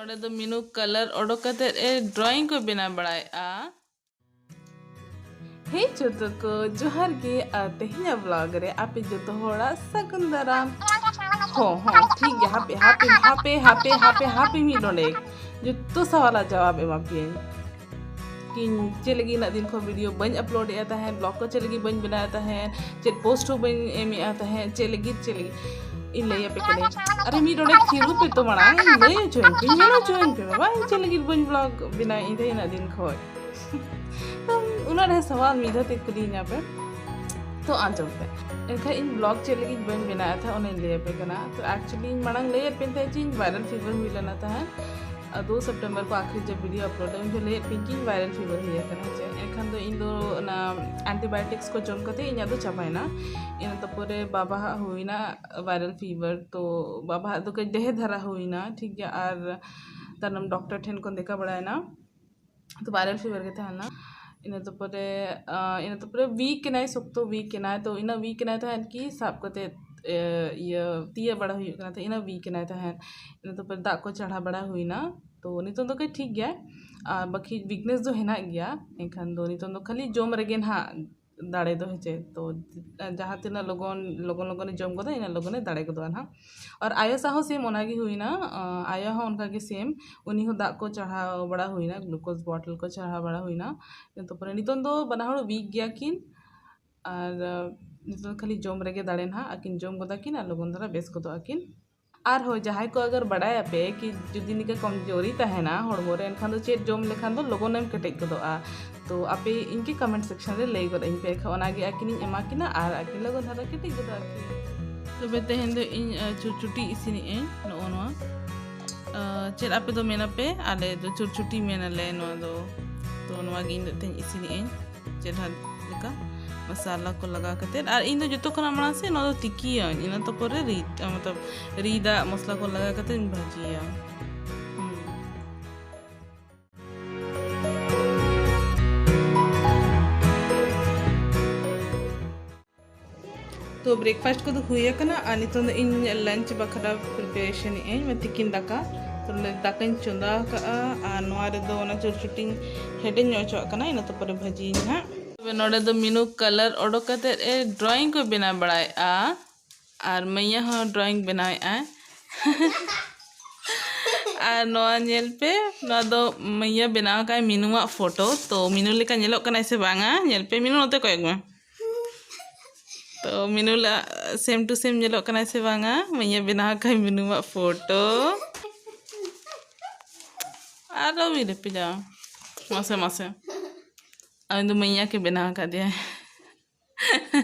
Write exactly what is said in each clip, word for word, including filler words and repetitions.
ᱚᱸᱰᱮ ᱫᱚ ᱢᱤᱱᱩ ᱠᱟᱞᱟᱨ ᱚᱰᱚᱠ ᱠᱟᱛᱮ ᱮ ᱰᱨᱚᱭᱤᱝ ᱠᱚ ᱵᱮᱱᱟᱣ ᱵᱟᱲᱟᱭᱮᱫᱼᱟ᱾ ᱦᱮᱸ ᱡᱚᱛᱚ ᱠᱚ, ᱡᱚᱦᱟᱨ ᱜᱮ᱾ ᱟᱨ ᱛᱮᱦᱮᱧᱟᱜ ᱵᱞᱚᱜ ᱨᱮ ᱟᱯᱮ ᱡᱚᱛᱚ ᱦᱚᱲᱟᱜ ᱥᱟᱹᱜᱩᱱ ᱫᱟᱨᱟᱢ᱾ ᱦᱚᱸ ᱦᱚᱸ, ᱴᱷᱤᱠ ᱜᱮᱭᱟ, ᱦᱟᱯᱮ ᱦᱟᱯᱮ ᱦᱟᱯᱮ ᱦᱟᱯᱮ ᱦᱟᱯᱮ ᱦᱟᱯᱮ ᱢᱤᱫ ᱰᱚᱸᱰᱮᱠ, ᱡᱚᱛᱚ ᱥᱟᱣᱟᱞᱟᱜ ᱡᱟᱣᱟᱵ ᱮᱢᱟ ᱯᱮᱭᱟᱹᱧ᱾ ᱠᱤ ᱪᱮᱫ ᱞᱟᱹᱜᱤᱫ ᱤᱱᱟᱹᱜ ᱫᱤᱱ ᱠᱷᱚᱱ ᱵᱷᱤᱰᱤᱭᱳ ᱵᱟᱹᱧ ᱟᱯᱞᱳᱰ ᱮᱫᱼᱟ ᱛᱟᱦᱮᱸᱫ, ᱵᱞᱚᱜ ᱠᱚ ᱪᱮᱫ ᱞᱟᱹᱜᱤᱫ ᱵᱟᱹᱧ ᱵᱮᱱᱟᱣᱮᱫ ᱛᱟᱦᱮᱸᱫ, ᱪᱮᱫ ᱯᱳᱥᱴ ᱦᱚᱸ ᱵᱟᱹᱧ ᱮᱢᱮᱫᱼᱟ ᱛᱟᱦᱮᱸᱫ, ᱪᱮᱫ ᱞᱟᱹᱜᱤᱫ ᱪᱮᱫ ᱞᱟᱹᱜᱤᱫ ᱤᱧ ᱞᱟᱹᱭ ᱟᱯᱮ ᱠᱟᱹᱱᱟᱹᱧ᱾ ᱟᱨᱮ ᱢᱤᱫ ᱰᱚᱸᱰᱮᱠ ᱛᱷᱤᱨ ᱯᱮ ᱛᱚ, ᱢᱟᱲᱟᱝ ᱤᱧ ᱞᱟᱹᱭ ᱦᱚᱪᱚᱧ ᱯᱮ, ᱢᱮᱱ ᱦᱚᱪᱚᱧ ᱯᱮ ᱵᱟᱵᱟ, ᱤᱧ ᱪᱮᱫ ᱞᱟᱹᱜᱤᱫ ᱵᱟᱹᱧ ᱵᱞᱚᱜ ᱵᱮᱱᱟᱣᱮᱫ ᱤᱧ ᱛᱟᱦᱮᱸᱫ ᱤᱱᱟᱹᱜ ᱫᱤᱱ ᱠᱷᱚᱱ᱾ ᱩᱱᱟᱹᱜ ᱰᱷᱮᱨ ᱥᱟᱣᱟᱞ ᱢᱤᱫ ᱫᱷᱟᱣ ᱛᱮ ᱠᱩᱞᱤᱭᱤᱧᱟ ᱯᱮ᱾ ᱛᱚ ᱟᱸᱡᱚᱢ ᱯᱮ, ᱮᱱᱠᱷᱟᱱ ᱤᱧ ᱵᱞᱚᱜ ᱪᱮᱫ ᱞᱟᱹᱜᱤᱫ ᱵᱟᱹᱧ ᱵᱮᱱᱟᱣᱮᱫ ᱛᱟᱦᱮᱸᱫ ᱚᱱᱟᱧ ᱞᱟᱹᱭ ᱟᱯᱮ ᱠᱟᱱᱟ᱾ ᱛᱚ ᱮᱠᱪᱩᱭᱮᱞᱤ ᱤᱧ ᱢᱟᱲᱟᱝ ᱞᱟᱹᱭᱟᱫ ᱯᱮ ᱛᱟᱦᱮᱸᱫ ᱡᱮ ᱤᱧ ᱵᱷᱟᱭᱨᱟᱞ ᱯᱷᱤᱵᱟᱨ ᱦᱩᱭ ᱞᱮᱱᱟ ᱛᱟᱦᱮᱸᱫ᱾ ᱟᱫᱚ ᱥᱮᱯᱴᱮᱢᱵᱚᱨ ᱠᱚ ᱟᱹᱠᱷᱤᱨ ᱡᱮ ᱵᱷᱤᱰᱤᱭᱳ ᱟᱯᱞᱳᱰ ᱩᱱ ᱡᱚᱠᱷᱚᱱ ᱞᱟᱹᱭᱟᱫ ᱯᱮ ᱜᱤᱧ ᱵᱷᱟᱭᱨᱟᱞ ᱯᱷᱤᱵᱟᱨ ᱦᱩᱭ ᱟᱠᱟᱱᱟ ᱦᱮᱸ ᱪᱮ᱾ ᱮᱱᱠᱷᱟᱱ ᱫᱚ ᱤᱧ ᱫᱚ ᱚᱱᱟ ᱮᱱᱴᱤᱵᱟᱭᱳᱴᱤᱠᱥ ᱠᱚ ᱡᱚᱢ ᱠᱟᱛᱮ ᱤᱧᱟᱹᱜ ᱫᱚ ᱪᱟᱵᱟᱭᱮᱱᱟ᱾ ᱤᱱᱟᱹ ᱛᱟᱨᱯᱚᱨᱮ ᱵᱟᱵᱟᱣᱟᱜ ᱦᱩᱭᱱᱟ ᱵᱷᱟᱭᱨᱟᱞ ᱯᱷᱤᱵᱟᱨ, ᱛᱚ ᱵᱟᱵᱟᱣᱟᱜ ᱫᱚ ᱠᱟᱹᱡ ᱰᱷᱮᱨ ᱫᱷᱟᱨᱟ ᱦᱩᱭᱱᱟ, ᱴᱷᱤᱠ ᱜᱮᱭᱟ᱾ ᱟᱨ ᱛᱟᱭᱱᱚᱢ ᱰᱚᱠᱴᱚᱨ ᱴᱷᱮᱱ ᱠᱷᱚᱱ ᱫᱮᱠᱷᱟ ᱵᱟᱲᱟᱭᱮᱱᱟ, ᱛᱚ ᱵᱷᱟᱭᱨᱟᱞ ᱯᱷᱤᱵᱟᱨ ᱜᱮ ᱛᱟᱦᱮᱸ ᱞᱮᱱᱟ᱾ ᱤᱱᱟᱹ ᱛᱟᱨᱯᱚᱨᱮ ᱟᱸ, ᱤᱱᱟᱹ ᱛᱟᱨᱯᱚᱨᱮ ᱣᱤᱠ ᱮᱱᱟᱭ, ᱥᱚᱠᱛᱚ ᱣᱤᱠ ᱮᱱᱟᱭ᱾ ᱛᱚ ᱤᱱᱟᱹ ᱣᱤᱠ ᱮᱱᱟᱭ ᱛᱟᱦᱮᱸᱫ ᱠᱤ ᱥᱟᱵ ᱠᱟᱛᱮ ᱮ, ᱤᱭᱟᱹ ᱛᱤᱭᱟᱹ ᱵᱟᱲᱟ ᱦᱩᱭᱩᱜ ᱠᱟᱱᱟ ᱛᱟᱦᱮᱸᱫ, ᱤᱱᱟᱹ ᱣᱤᱠ ᱮᱱᱟᱭ ᱛᱟᱦᱮᱸᱫ᱾ ᱤᱱᱟᱹ ᱛᱟᱨᱯᱚᱨᱮ ᱫᱟᱜ ᱠᱚ ᱪᱟᱲᱦᱟ ᱵᱟᱲᱟ ᱦᱩᱭᱱᱟ᱾ ᱛᱚ ᱱᱤᱛᱚᱝ ᱫᱚ ᱠᱟᱹᱡ ᱴᱷᱤᱠ ᱜᱮᱭᱟ, ᱟᱨ ᱵᱟᱹᱠᱤ ᱣᱤᱠᱱᱮᱥ ᱫᱚ ᱦᱮᱱᱟᱜ ᱜᱮᱭᱟ᱾ ᱮᱱᱠᱷᱟᱱ ᱫᱚ ᱱᱤᱛᱚᱝ ᱫᱚ ᱠᱷᱟᱹᱞᱤ ᱡᱚᱢ ᱨᱮᱜᱮ ᱱᱟᱦᱟᱜ ᱫᱟᱲᱮ ᱫᱚ ᱦᱮᱸᱪᱮ᱾ ᱛᱚ ᱡᱟᱦᱟᱸ ᱛᱤᱱᱟᱹᱜ ᱞᱚᱜᱚᱱ ᱞᱚᱜᱚᱱ ᱞᱚᱜᱚᱱᱮ ᱡᱚᱢ ᱜᱚᱫᱟ, ᱤᱱᱟᱹᱜ ᱞᱚᱜᱚᱱᱮ ᱫᱟᱲᱮ ᱜᱚᱫᱚᱜᱼᱟ ᱱᱟᱦᱟᱜ᱾ ᱟᱨ ᱟᱭᱳ ᱥᱟᱶ ᱦᱚᱸ ᱥᱮᱢ ᱚᱱᱟᱜᱮ ᱦᱩᱭᱱᱟ᱾ ᱟᱸ, ᱟᱭᱳ ᱦᱚᱸ ᱚᱱᱠᱟᱜᱮ ᱥᱮᱢ, ᱩᱱᱤ ᱦᱚᱸ ᱫᱟᱜ ᱠᱚ ᱪᱟᱲᱦᱟᱣ ᱵᱟᱲᱟ ᱦᱩᱭᱱᱟ, ᱜᱞᱩᱠᱳᱡᱽ ᱵᱚᱴᱚᱞ ᱠᱚ ᱪᱟᱲᱦᱟᱣ ᱵᱟᱲᱟ ᱦᱩᱭᱱᱟ᱾ ᱤᱱᱟᱹ ᱛᱟᱨᱯᱚᱨᱮ ᱱᱤᱛᱚᱝ ᱫᱚ ᱵᱟᱱᱟ ᱦᱚᱲ ᱣᱤᱠ ᱜᱮᱭᱟ ᱠᱤᱱ᱾ ᱟᱨ ᱟᱸ, ᱱᱤᱛᱚᱝ ᱫᱚ ᱠᱷᱟᱹᱞᱤ ᱡᱚᱢ ᱨᱮᱜᱮ ᱫᱟᱲᱮ ᱱᱟᱦᱟᱜ, ᱟᱹᱠᱤᱱ ᱡᱚᱢ ᱜᱚᱫᱟ ᱠᱤᱱ ᱟᱨ ᱞᱚᱜᱚᱱ ᱫᱷᱟᱨᱟ ᱵᱮᱥ ᱜᱚᱫᱚᱜ ᱟᱹᱠᱤᱱ᱾ ᱟᱨ ᱦᱳᱭ, ᱡᱟᱦᱟᱸᱭ ᱠᱚ ᱟᱜᱟᱨ ᱵᱟᱲᱟᱭᱟᱯᱮ ᱠᱤ ᱡᱩᱫᱤ ᱱᱤᱝᱠᱟᱹ ᱠᱚᱢᱡᱳᱨᱤ ᱛᱟᱦᱮᱱᱟ ᱦᱚᱲᱢᱚ ᱨᱮ, ᱮᱱᱠᱷᱟᱱ ᱫᱚ ᱪᱮᱫ ᱡᱚᱢ ᱞᱮᱠᱷᱟᱱ ᱫᱚ ᱞᱚᱜᱚᱱᱮᱢ ᱠᱮᱴᱮᱡ ᱜᱚᱫᱚᱜᱼᱟ, ᱛᱚ ᱟᱯᱮ ᱤᱧ ᱜᱮ ᱠᱚᱢᱮᱱᱴ ᱥᱮᱠᱥᱚᱱ ᱨᱮ ᱞᱟᱹᱭ ᱜᱚᱫ ᱟᱹᱧ ᱯᱮ, ᱮᱱᱠᱷᱟᱱ ᱚᱱᱟᱜᱮ ᱟᱹᱠᱤᱱᱤᱧ ᱮᱢᱟ ᱠᱤᱱᱟ ᱟᱨ ᱟᱹᱠᱤᱱ ᱞᱚᱜᱚᱱ ᱫᱷᱟᱨᱟ ᱠᱮᱴᱮᱡ ᱜᱚᱫᱚᱜ ᱟᱹᱠᱤᱱ᱾ ᱛᱚᱵᱮ ᱛᱮᱦᱮᱧ ᱫᱚ ᱤᱧ, ᱟᱸ, ᱪᱩᱨᱪᱩᱴᱤ ᱤᱥᱤᱱᱮᱜ ᱟᱹᱧ, ᱱᱚᱜᱼᱚ ᱱᱚᱣᱟ᱾ ᱟᱸ, ᱪᱮᱫ ᱟᱯᱮ ᱫᱚ ᱢᱮᱱᱟᱯᱮ? ᱟᱞᱮ ᱫᱚ ᱪᱩᱨᱪᱩᱴᱤ ᱢᱮᱱᱟᱞᱮ ᱱᱚᱣᱟ ᱫᱚ᱾ ᱛᱚ ᱱᱚᱣᱟ ᱜᱮ ᱤᱧ ᱫᱚ ᱛᱮᱦᱮᱧ ᱤᱥᱤᱱᱮᱜ ᱟᱹᱧ᱾ ᱪᱮᱨᱦᱟ ᱞᱮᱠᱟ ᱢᱚᱥᱟᱞᱟ ᱠᱚ ᱞᱟᱜᱟᱣ ᱠᱟᱛᱮᱫ᱾ ᱟᱨ ᱤᱧ ᱫᱚ ᱡᱚᱛᱚ ᱠᱷᱚᱱᱟᱜ ᱢᱟᱲᱟᱝ ᱥᱮ ᱱᱚᱣᱟ ᱫᱚ ᱛᱤᱠᱤᱭᱟᱹᱧ, ᱤᱱᱟᱹ ᱛᱟᱨᱯᱚᱨᱮ ᱨᱤᱫ, ᱢᱚᱛᱞᱚᱵ ᱨᱤᱫᱟᱜ ᱢᱚᱥᱞᱟ ᱠᱚ ᱞᱟᱜᱟᱣ ᱠᱟᱛᱮᱫ ᱤᱧ ᱵᱷᱟᱹᱡᱤᱭᱟ᱾ ᱦᱩᱸ᱾ ᱛᱚ ᱵᱨᱮᱠᱯᱷᱟᱥᱴ ᱠᱚᱫᱚ ᱦᱩᱭ ᱟᱠᱟᱱᱟ ᱟᱨ ᱱᱤᱛᱚᱝ ᱫᱚ ᱤᱧ ᱞᱟᱧᱪ ᱵᱟᱠᱷᱨᱟ ᱯᱨᱤᱯᱟᱨᱮᱥᱚᱱ ᱮᱫ ᱟᱹᱧ, ᱢᱟᱱᱮ ᱛᱤᱠᱤᱱ ᱫᱟᱠᱟ᱾ ᱛᱟᱦᱞᱮ ᱫᱟᱠᱟᱧ ᱪᱚᱸᱫᱟ ᱟᱠᱟᱫᱼᱟ ᱟᱨ ᱱᱚᱣᱟ ᱨᱮᱫᱚ ᱚᱱᱟ ᱪᱚᱨᱪᱩᱴᱤᱧ ᱦᱮᱰᱮᱡ ᱧᱚᱜ ᱦᱚᱪᱚᱣᱟᱜ ᱠᱟᱱᱟ, ᱤᱱᱟᱹ ᱛᱟᱨᱯᱚᱨᱮ ᱵᱷᱟᱹᱡᱤᱭᱟᱹᱧ ᱦᱟᱸᱜ᱾ ᱛᱚᱵᱮ ᱱᱚᱰᱮ ᱫᱚ ᱢᱤᱱᱩ ᱠᱟᱞᱟᱨ ᱚᱰᱚᱠ ᱠᱟᱛᱮᱫ ᱮ ᱰᱨᱚᱭᱤᱝ ᱠᱚ ᱵᱮᱱᱟᱣ ᱵᱟᱲᱟᱭᱮᱫᱼᱟ ᱟᱨ ᱢᱟᱹᱭᱟ ᱦᱚᱸ ᱰᱨᱚᱭᱤᱝ ᱵᱮᱱᱟᱣᱮᱫᱼᱟᱭ᱾ ᱟᱨ ᱱᱚᱣᱟ ᱧᱮᱞ ᱯᱮ, ᱱᱚᱣᱟ ᱫᱚ ᱢᱟᱹᱭᱟ ᱵᱮᱱᱟᱣ ᱟᱠᱟᱫ ᱢᱤᱱᱩᱣᱟᱜ ᱯᱷᱳᱴᱳ᱾ ᱛᱚ ᱢᱤᱱᱩ ᱞᱮᱠᱟ ᱧᱮᱞᱚᱜ ᱠᱟᱱᱟᱭ ᱥᱮ ᱵᱟᱝᱟ? ᱧᱮᱞ ᱯᱮ, ᱢᱤᱱᱩ ᱱᱚᱛᱮ ᱠᱚᱭᱚᱜ ᱢᱮ᱾ ᱛᱚ ᱢᱤᱱᱩ ᱞᱟ-, ᱥᱮᱢ ᱴᱩ ᱥᱮᱢ ᱧᱮᱞᱚᱜ ᱠᱟᱱᱟᱭ ᱥᱮ ᱵᱟᱝᱟ? ᱢᱟᱹᱭᱟ ᱵᱮᱱᱟᱣ ᱟᱠᱟᱫ ᱢᱤᱱᱩᱣᱟᱜ ᱯᱷᱳᱴᱳ᱾ ᱟᱨᱚ ᱢᱤᱫ ᱯᱤᱡᱟ᱾ ᱢᱟᱥᱮ, ᱢᱟᱥᱮ᱾ ᱩᱱᱤ ᱫᱚ ᱢᱟᱹᱭᱟ ᱜᱮ ᱵᱮᱱᱟᱣ ᱟᱠᱟᱫᱮᱭᱟᱭ᱾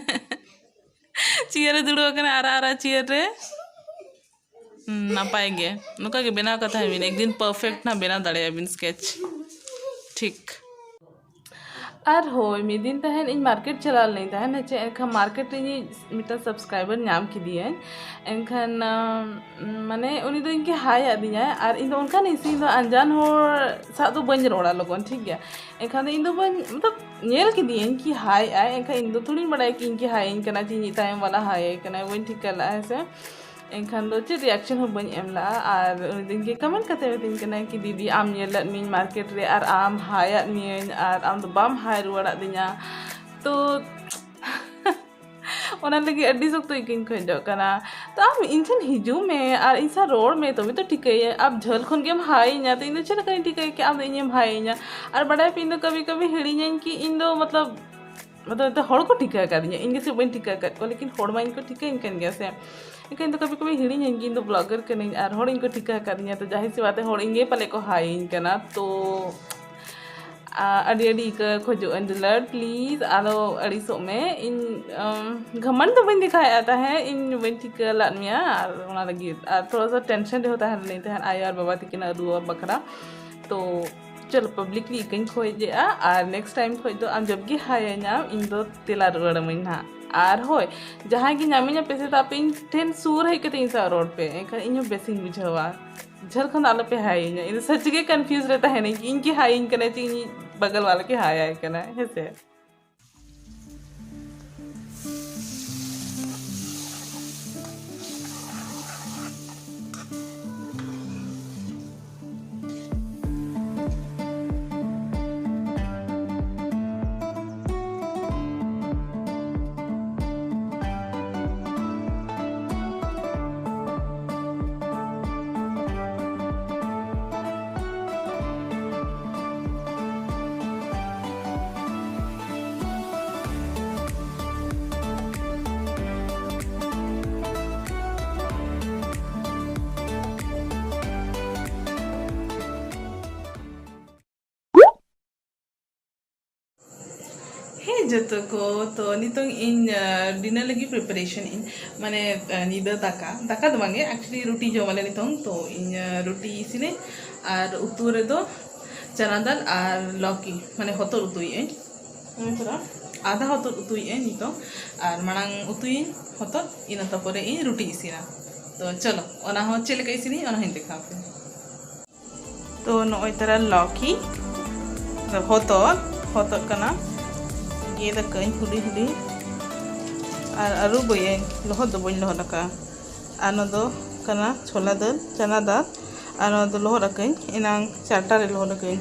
ᱪᱮᱭᱟᱨ ᱨᱮ ᱫᱩᱲᱩᱵ ᱟᱠᱟᱱᱟ, ᱟᱨᱟᱜ ᱟᱨᱟᱜ ᱪᱮᱭᱟᱨ ᱨᱮ᱾ ᱦᱩᱸ, ᱱᱟᱯᱟᱭ ᱜᱮ᱾ ᱱᱚᱝᱠᱟ ᱜᱮ ᱵᱮᱱᱟᱣ ᱠᱟᱛᱷᱟ ᱵᱤᱱ, ᱮᱠ ᱫᱤᱱ perfect ᱱᱟ ᱵᱮᱱᱟᱣ ᱫᱟᱲᱮᱭᱟᱜᱼᱟ ᱵᱤᱱ sketch᱾ ᱴᱷᱤᱠ᱾ ᱟᱨ ᱦᱳᱭ, ᱢᱤᱫ ᱫᱤᱱ ᱛᱟᱦᱮᱸᱫ ᱤᱧ ᱢᱟᱨᱠᱮᱴ ᱪᱟᱞᱟᱣ ᱞᱮᱱᱟᱧ ᱛᱟᱦᱮᱸᱫ, ᱦᱮᱸ ᱪᱮ, ᱮᱱᱠᱷᱟᱱ ᱢᱟᱨᱠᱮᱴ ᱨᱮ ᱤᱧᱤᱡ ᱢᱤᱫᱴᱟᱝ ᱥᱟᱵᱥᱠᱨᱟᱭᱵᱟᱨ ᱧᱟᱢ ᱠᱮᱫᱮᱭᱟᱹᱧ᱾ ᱮᱱᱠᱷᱟᱱ, ᱟᱢ, ᱢᱟᱱᱮ, ᱩᱱᱤ ᱫᱚ ᱤᱧ ᱜᱮ ᱦᱟᱭ ᱟᱫᱤᱧᱟᱭ, ᱟᱨ ᱤᱧ ᱫᱚ ᱚᱱᱠᱟᱱ ᱤᱧ ᱥᱮ, ᱤᱧ ᱫᱚ ᱟᱱᱡᱟᱱ ᱦᱚᱲ ᱥᱟᱶ ᱫᱚ ᱵᱟᱹᱧ ᱨᱚᱲᱟ ᱞᱚᱜᱚᱱ, ᱴᱷᱤᱠ ᱜᱮᱭᱟ᱾ ᱮᱱᱠᱷᱟᱱ ᱫᱚ ᱤᱧ ᱫᱚ ᱵᱟᱹᱧ, ᱢᱚᱛᱞᱚᱵ, ᱧᱮᱞ ᱠᱮᱫᱮᱭᱟᱹᱧ ᱠᱤ ᱦᱟᱭ ᱟᱭ, ᱮᱱᱠᱷᱟᱱ ᱤᱧ ᱫᱚ ᱛᱷᱚᱲᱤᱧ ᱵᱟᱲᱟᱭᱟ ᱠᱤ ᱤᱧ ᱜᱮ ᱦᱟᱭ ᱟᱹᱧ ᱠᱟᱱᱟ, ᱪᱮ ᱤᱧᱤᱡ ᱛᱟᱭᱚᱢ ᱵᱟᱞᱟ ᱦᱟᱭ ᱟᱭ ᱠᱟᱱᱟᱭ, ᱵᱟᱹᱧ ᱴᱷᱤᱠᱟᱹ ᱞᱮᱫᱼᱟ, ᱦᱮᱸ ᱥᱮ᱾ ᱮᱱᱠᱷᱟᱱ ᱫᱚ ᱪᱮᱫ ᱨᱤᱭᱟᱠᱥᱚᱱ ᱦᱚᱸ ᱵᱟᱹᱧ ᱮᱢ ᱞᱮᱫᱼᱟ᱾ ᱟᱨ ᱩᱱᱤ ᱫᱚ ᱤᱧ ᱜᱮ ᱠᱚᱢᱮᱱᱴ ᱠᱟᱛᱮ ᱢᱤᱛᱟᱹᱧ ᱠᱟᱱᱟᱭ ᱠᱤ, "ᱫᱤᱫᱤ, ᱟᱢ ᱧᱮᱞ ᱞᱮᱫ ᱢᱤᱭᱟᱹᱧ ᱢᱟᱨᱠᱮᱴ ᱨᱮ, ᱟᱨ ᱟᱢ ᱦᱟᱭ ᱟᱫ ᱢᱤᱭᱟᱹᱧ, ᱟᱨ ᱟᱢ ᱫᱚ ᱵᱟᱢ ᱦᱟᱭ ᱨᱩᱣᱟᱹᱲ ᱟᱫᱤᱧᱟ᱾" ᱛᱚ ᱚᱱᱟ ᱞᱟᱹᱜᱤᱫ ᱟᱹᱰᱤ ᱥᱚᱠᱛᱚ ᱤᱠᱟᱹᱧ ᱠᱷᱚᱡᱚᱜ ᱠᱟᱱᱟ᱾ ᱛᱚ ᱟᱢ ᱤᱧ ᱴᱷᱮᱱ ᱦᱤᱡᱩᱜ ᱢᱮ ᱟᱨ ᱤᱧ ᱥᱟᱶ ᱨᱚᱲ ᱢᱮ, ᱛᱚᱵᱮ ᱛᱚ ᱴᱷᱤᱠᱟᱹᱭᱟᱹᱧ᱾ ᱟᱢ ᱡᱷᱟᱹᱞ ᱠᱷᱚᱱ ᱜᱮᱢ ᱦᱟᱭ ᱤᱧᱟ, ᱛᱚ ᱤᱧ ᱫᱚ ᱪᱮᱫ ᱞᱮᱠᱟᱧ ᱴᱷᱤᱠᱟᱹᱭᱟ ᱠᱤ ᱟᱢ ᱫᱚ ᱤᱧᱮᱢ ᱦᱟᱭ ᱤᱧᱟ? ᱟᱨ ᱵᱟᱰᱟᱭ ᱯᱮ, ᱤᱧ ᱫᱚ ᱠᱟᱵᱷᱤ ᱠᱟᱵᱷᱤ ᱦᱤᱲᱤᱧᱟᱹᱧ ᱠᱤ ᱤᱧ ᱫᱚ, ᱢᱚᱛᱞᱚᱵ, ᱢᱚᱛᱞᱚᱵ, ᱦᱚᱲ ᱠᱚ ᱴᱷᱤᱠᱟᱹ ᱟᱠᱟᱫᱤᱧᱟ, ᱤᱧ ᱜᱮᱥᱮ ᱵᱟᱹᱧ ᱴᱷᱤᱠᱟᱹ ᱟᱠᱟᱫ ᱠᱚᱣᱟ, ᱞᱮᱠᱤᱱ ᱦᱚᱲ ᱢᱟ ᱤᱧ ᱠᱚ ᱴᱷᱤᱠᱟᱹᱧ ᱠᱟᱱ ᱜᱮᱭᱟ ᱥᱮ᱾ ᱮᱱᱠᱷᱟᱱ ᱤᱧ ᱫᱚ ᱠᱟᱵᱷᱤ ᱠᱟᱵᱷᱤ ᱦᱤᱲᱤᱧᱟᱹᱧ ᱜᱮ ᱤᱧ ᱫᱚ ᱵᱞᱚᱜᱟᱨ ᱠᱟᱹᱱᱟᱹᱧ ᱟᱨ ᱦᱚᱲ ᱤᱧ ᱠᱚ ᱴᱷᱤᱠᱟᱹ ᱟᱠᱟᱫᱤᱧᱟ, ᱛᱚ ᱡᱟᱦᱟᱸᱭ ᱥᱮ ᱵᱟᱛᱮ ᱦᱚᱲ ᱤᱧ ᱜᱮ ᱯᱟᱞᱮ ᱠᱚ ᱦᱟᱭ ᱤᱧ ᱠᱟᱱᱟ᱾ ᱛᱚ ᱟ, ᱟᱹᱰᱤ ᱟᱹᱰᱤ ᱤᱠᱟᱹ ᱠᱷᱚᱡᱚᱜ ᱟᱹᱧ ᱫᱩᱞᱟᱹᱲ, please ᱟᱞᱚ ᱟᱹᱲᱤᱥᱚᱜ ᱢᱮ᱾ ᱤᱧ, ᱟᱢ, ᱜᱷᱟᱢᱟᱱ ᱫᱚ ᱵᱟᱹᱧ ᱫᱮᱠᱷᱟᱣᱮᱫᱼᱟ ᱛᱟᱦᱮᱸᱫ, ᱤᱧ ᱵᱟᱹᱧ ᱴᱷᱤᱠᱟᱹ ᱞᱟᱫ ᱢᱮᱭᱟ ᱟᱨ ᱚᱱᱟ ᱞᱟᱹᱜᱤᱫ ᱟᱨ ᱛᱷᱚᱲᱟ ᱥᱟ ᱴᱮᱱᱥᱚᱱ ᱨᱮᱦᱚᱸ ᱛᱟᱦᱮᱸ ᱞᱮᱱᱟᱹᱧ ᱛᱟᱦᱮᱸᱫ ᱟᱭᱳ ᱟᱨ ᱵᱟᱵᱟ ᱛᱟᱹᱠᱤᱱᱟᱜ ᱨᱩᱣᱟᱹ ᱵᱟᱠᱷᱨᱟ᱾ ᱛᱚ ᱪᱚᱞᱚ, ᱯᱟᱵᱽᱞᱤᱠᱞᱤ ᱤᱠᱟᱹᱧ ᱠᱷᱚᱡᱮᱜᱼᱟ ᱟᱨ ᱱᱮᱠᱥᱴ ᱴᱟᱭᱤᱢ ᱠᱷᱚᱡ ᱫᱚ ᱟᱢ ᱡᱚᱵ ᱜᱮ ᱦᱟᱭ ᱟᱹᱧᱟᱢ, ᱤᱧ ᱫᱚ ᱛᱮᱞᱟ ᱨᱩᱣᱟᱹᱲ ᱟᱹᱢᱟᱹᱧ ᱱᱟᱦᱟᱜ᱾ ᱟᱨ ᱦᱳᱭ, ᱡᱟᱦᱟᱸᱭ ᱜᱮ ᱧᱟᱢᱤᱧᱟ ᱯᱮᱥᱮ, ᱛᱚ ᱟᱯᱮ ᱤᱧ ᱴᱷᱮᱱ ᱥᱩᱨ ᱦᱮᱡ ᱠᱟᱛᱮ ᱤᱧ ᱥᱟᱶ ᱨᱚᱲ ᱯᱮ, ᱮᱱᱠᱷᱟᱱ ᱤᱧ ᱦᱚᱸ ᱵᱮᱥᱤᱧ ᱵᱩᱡᱷᱟᱹᱣᱟ᱾ ᱡᱷᱟᱹᱞ ᱠᱷᱚᱱ ᱫᱚ ᱟᱞᱚᱯᱮ ᱦᱟᱭ ᱤᱧᱟ, ᱤᱧ ᱫᱚ ᱥᱟᱹᱪᱤ ᱜᱮ ᱠᱚᱱᱯᱷᱤᱭᱩᱡᱽ ᱨᱮ ᱛᱟᱦᱮᱱᱟᱹᱧ ᱠᱤ ᱤᱧ ᱜᱮ ᱦᱟᱭ ᱤᱧ ᱠᱟᱱᱟ ᱪᱮ ᱤᱧᱤᱡ ᱵᱟᱜᱟᱞ ᱵᱟᱞᱟ ᱜᱮ ᱦᱟᱭ ᱟᱭ ᱠᱟᱱᱟ, ᱦᱮᱸ ᱥᱮ᱾ ᱡᱚᱛᱚ ᱠᱚ, ᱛᱚ ᱱᱤᱛᱚᱝ ᱤᱧ ᱰᱤᱱᱟᱨ ᱞᱟᱹᱜᱤᱫ ᱯᱨᱤᱯᱟᱨᱮᱥᱚᱱ ᱤᱧ, ᱢᱟᱱᱮ ᱧᱤᱫᱟᱹ ᱫᱟᱠᱟ, ᱫᱟᱠᱟ ᱫᱚ ᱵᱟᱝᱜᱮ, actually ᱨᱩᱴᱤ ᱡᱚᱢ ᱟᱞᱮ ᱱᱤᱛᱚᱝ᱾ ᱛᱚ ᱤᱧ ᱨᱩᱴᱤ ᱤᱥᱤᱱᱟᱹᱧ ᱟᱨ ᱩᱛᱩ ᱨᱮᱫᱚ ᱪᱟᱱᱟ ᱫᱟᱞ ᱟᱨ ᱞᱚᱠᱤ, ᱢᱟᱱᱮ ᱦᱚᱛᱚᱫ ᱩᱛᱩᱭᱮᱫᱟᱹᱧ᱾ ᱱᱚᱜᱼᱚᱭ ᱛᱷᱚᱲᱟ ᱟᱫᱟ ᱦᱚᱛᱚᱫ ᱩᱛᱩᱭᱮᱫᱟᱹᱧ ᱱᱤᱛᱚᱝ, ᱟᱨ ᱢᱟᱲᱟᱝ ᱩᱛᱩᱭᱟᱹᱧ ᱦᱚᱛᱚᱫ, ᱤᱱᱟᱹ ᱛᱟᱯᱚᱨᱮ ᱤᱧ ᱨᱩᱴᱤ ᱤᱥᱤᱱᱟ᱾ ᱛᱚ ᱪᱚᱞᱚ, ᱚᱱᱟ ᱦᱚᱸ ᱪᱮᱫ ᱞᱮᱠᱟ ᱤᱥᱤᱱᱤᱧ, ᱚᱱᱟ ᱦᱚᱸᱧ ᱫᱮᱠᱷᱟᱣ ᱯᱮ᱾ ᱛᱚ ᱱᱚᱜᱼᱚᱭ ᱛᱟᱨᱟ ᱞᱚᱠᱤ, ᱦᱚᱛᱚᱫ, ᱦᱚᱛᱚᱫ ᱠᱟᱱᱟ, ᱜᱮᱫ ᱟᱠᱟᱫᱟᱹᱧ ᱦᱩᱰᱤᱧ ᱦᱩᱰᱤᱧ ᱟᱨ ᱟᱹᱨᱩᱵᱟᱹᱧ, ᱞᱚᱦᱚᱫ ᱫᱚ ᱵᱟᱹᱧ ᱞᱚᱦᱚᱫ ᱟᱠᱟᱫᱼᱟ᱾ ᱟᱨ ᱱᱚᱣᱟ ᱫᱚ ᱠᱟᱱᱟ ᱪᱷᱳᱞᱟ ᱫᱟᱹᱞ, ᱪᱟᱱᱟ ᱫᱟᱞ, ᱟᱨ ᱱᱚᱣᱟ ᱫᱚ ᱞᱚᱦᱚᱫ ᱟᱠᱟᱫᱟᱹᱧ ᱮᱱᱟᱝ ᱪᱟᱨᱴᱟ ᱨᱮ ᱞᱚᱦᱚᱫ ᱟᱠᱟᱫᱟᱹᱧ᱾